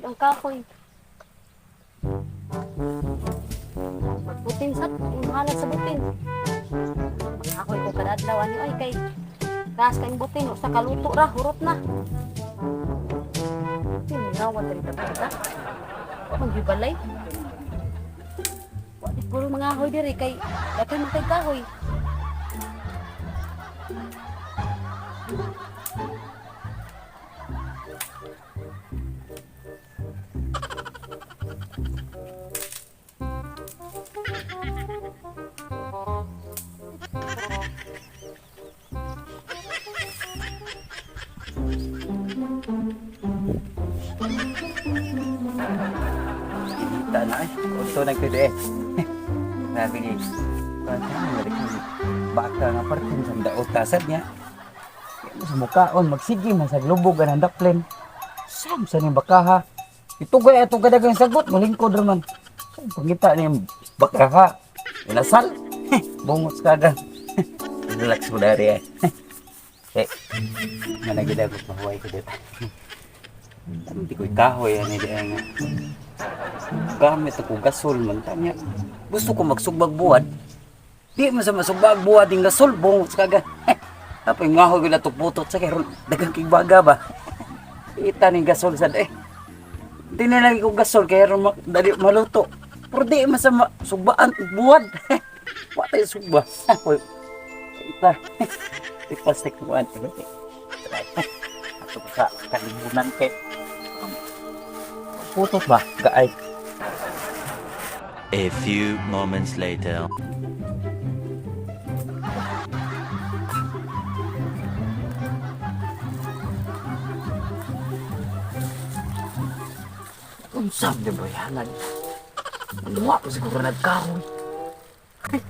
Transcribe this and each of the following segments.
Ang kahoy. Magbutin sa mahalan sa butin. Mangahoy ko kada adlaw ani ay kay taas kayong butin usa ka luto ra hurot na. Tingawa diri ta ta. Maghibalay. Wa di puro mga ahoy diri kay daghan man kay kahoy. Kita na eh. Uto na ko eh. Sabi ni, baka nga parting sa daotasad niya. Kaya mo sa mukhaon, magsige man sa lubog ang daplin. Sam sa niyang bakaha. Itugay atong kadagang sagot, malingkod raman. Sam pangita niyang bakaha. Inasal. Bungot sa kagang. Relax mo dari eh. Eh, managida ko pahuway ko dito. Hindi ko'y kahoy, ano di nga. Gamit ako gasol man tanya. Gusto ko magsugbag buwad. Di man sa masugbag buwad yung gasol bungot sa kaga. Tapos yung ngahoy ko na putot sa kay ron dagang kigbaga ba. Ita ning gasol sad eh. Di na lagi ko gasol kay ron dali maluto. Pero di man sa sugbaan buwad. Wa tayo sugba. Hoy. Ita. Di plastic buwan. Ato ko sa kalibunan kay putot ba? Gaay. A few moments later. Unsa man ba yanan? Wa pa siguro nagkahoy. Ay,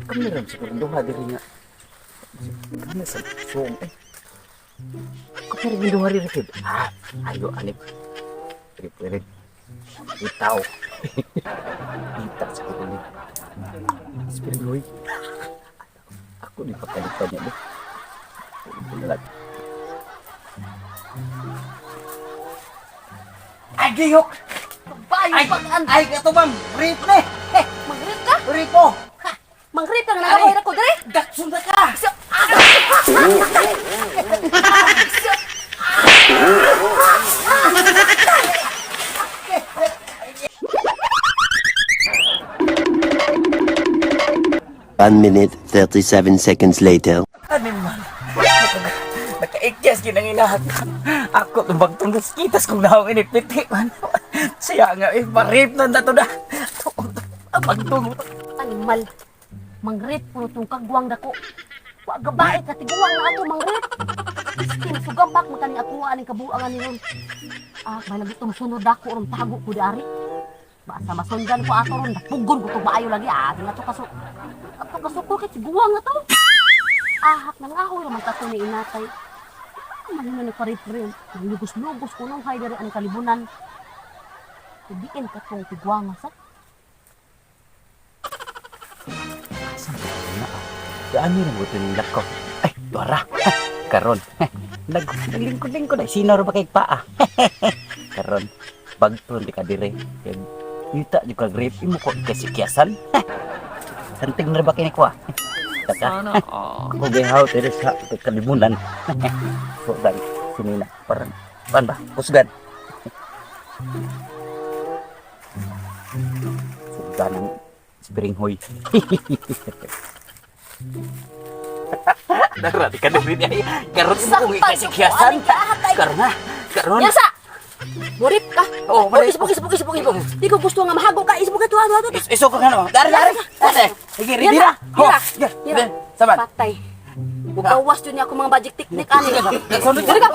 kami rin siguro duha diri nga. Kami sa suong eh. Kami rin duha diri kid. Ah, ayo anip. Rip rip. Itaw. Ita siguro ni. Spirit. Ako ni pagkalitan niya. Bo. Ako ni lang. Ay, giyok! Bayo Ay, pag-an. ay, katubang! Rip ni! Eh, Mangrip ka? rip ko! Mangrip ka nga nagahoy ra ko diri. Daksun na ka! 1 minute, 37 seconds later. Ano man? Nakaikyas yun ang inahat. Ako tumbag tunggas kitas kung naong inipiti man. Siya nga eh, marip na na to na. Pagtungo. Animal. Mangrip puno tong kagwang dako. Wa gabae ka tiguang na ato mangrip. Iskin sugambak man kaning ako aning kabuangan ni ron. Ah, may lagi tong sunod dako ron tago ko dari. Basta masundan ko ato ron dapugon ko tong maayo lagi ah, di na to kaso. Ato kasuko kay tiguang na to. Ahak nang ahoy raman ta to ni inatay. Ano man ni parit rin. Lugos-lugos ko nung hay diri ang kalibunan. Diin ka tong tiguang sa. Saan ka na? Daan niyo rin yung lako. Ay, dara. Karon. Naglingkod-lingkod ay sino ra ba kay paa? Karon. Bagton di ka dire. Kay Yuta di ka grip imo ko kasi kiyasan. Santing na ba kini ko ah? Taka. Ako gihaw diri sa kalibunan. Sudan sinina parang pan ba? Kusgan. Sudan ang spring hoy. Dara di ka diri ay. Karon imo kong ikasikyasan. Karon na. Karon. Yasa! Murip ka. Oh, Bugis, bugis, bugis, bugis, bugis. Di ko gusto nga mahago ka. Isbugay tuwa, tuwa, tuwa. Iso ka nga no. Dari dari. Dari. Sige, ready na. Ho. Hira. Sige, Hira. Saban. Patay. Bukawas yun niya ako mga magic technique ani. Sunod Dali ka.